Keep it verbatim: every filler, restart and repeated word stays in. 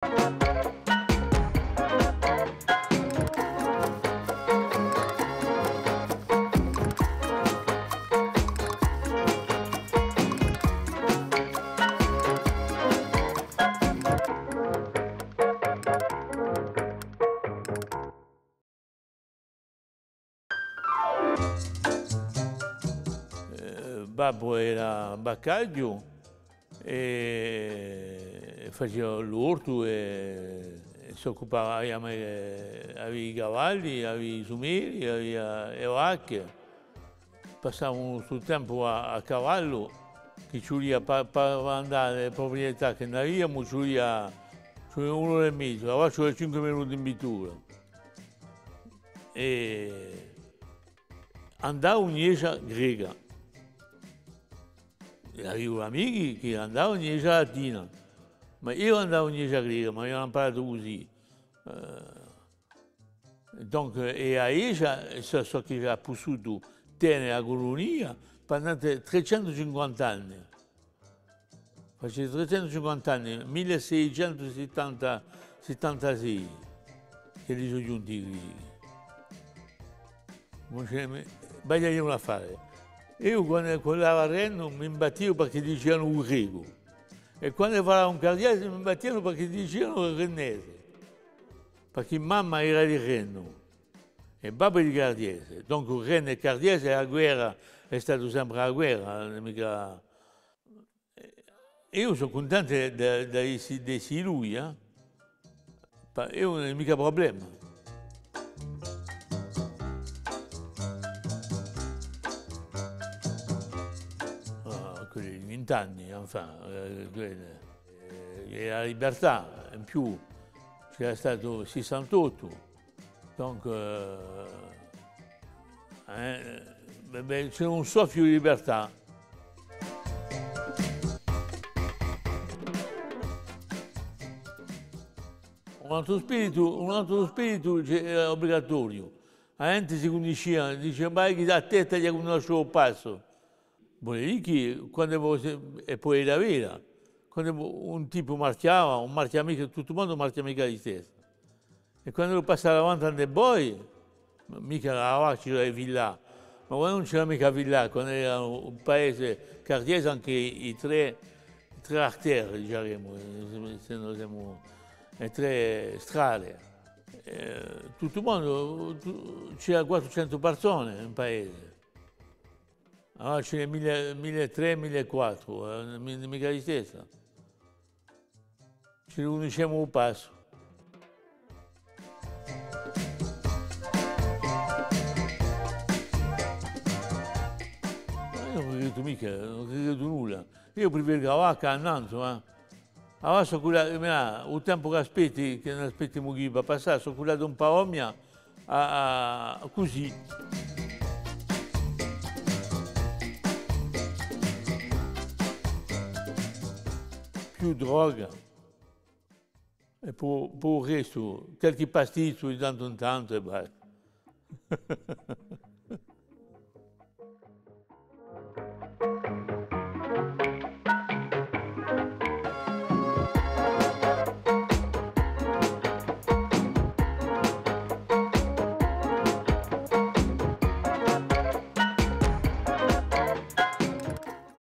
Eh, babbu era baccaghju è facia l'ortu è, è s'occupava, avia, eh, avia i cavalli, avia i sumeri, avia e vacche. Passavamu stu tempu à, à cavallu, chì ci vulia pà, pà andà à e pruprietà chì n'aviamu, ci vulia, ci vulia un'ora è mezu, avà ci vole cinque minuti in vittura. È andava à a ghjesgia greca. È aviu amichi chì andavanu à a ghjesgia latina, ma eiu andava à a ghjesgia greca, m'avianu amparatu cusì. Eh, donc, è a ghjesgia, sò, sò chì hà pussutu tene a culunia pendant trecentucinquanta anni. Face trecentucinquanta anni, mille seicentusettanta, settantasei, ch'elli sò ghjunti quì. Ùn ci n'hè mi-, vogliu dì un affare. Eiu quandu, quandu andava à Rennu, m'imbattiu perchè dicianu u grecu. È quandu parlava un carghjese, m'imbattianu perchè dicianu u rennese. Perchè mamma era di Rennu è babbu di Carghjese. Donc Rennu è Carghjese, a guerra, hè statu sempre a guerra, ùn hè micca. Eiu sò cuntentu di, di, di essi, d'essi lui, eh. Pà eiu ùn hè micca prublema. Ah, quelli vint'anni, enfin, eh, quelle, eh, è a libertà, in più, ci hè statu sessantottu. Donc, eh, eh, bè, bè, ci hè un soffiu di libertà. Un antru spiritu, un antru spiritu ci hè, hè obligatoriu. A ghjente si cunniscia, dice, ma chì a testa ghjà cunnosce u passu. Vole dì chì quandu vo-, è po era vera, quandu vo-, un tipu marchjava, ùn marchja micca, tuttu u mondu ùn marchja micca listessu. È quandu passa davanti à voi, micca avà ci hè e villa, ma quandu ùn c'era micca villa, quandu era un paese carghjese, ancu i trè, i trè artère, diceremu, eh, s'è no semu, e trè strade. Eh, tuttu u mondu, tu-, c'era quattrucentu persone in paese. Avà ci n'hè mille, mille è trè, mille è quattru, eh, mi-, micca listessa. Ci ricuniscemu u passu. Ma eiu ùn credu micca, ùn credu nulla. Eiu preferiscu a vacca à nanzu, eh. Avà sò cullatu, mira, u tempu ch'aspetti, chì n'aspettimu chì pà passà, sò cullatu in Paomia, à, à, cusì. Più droga. È po, po u restu, qualchì pastizzu di tantu in tantu è basta.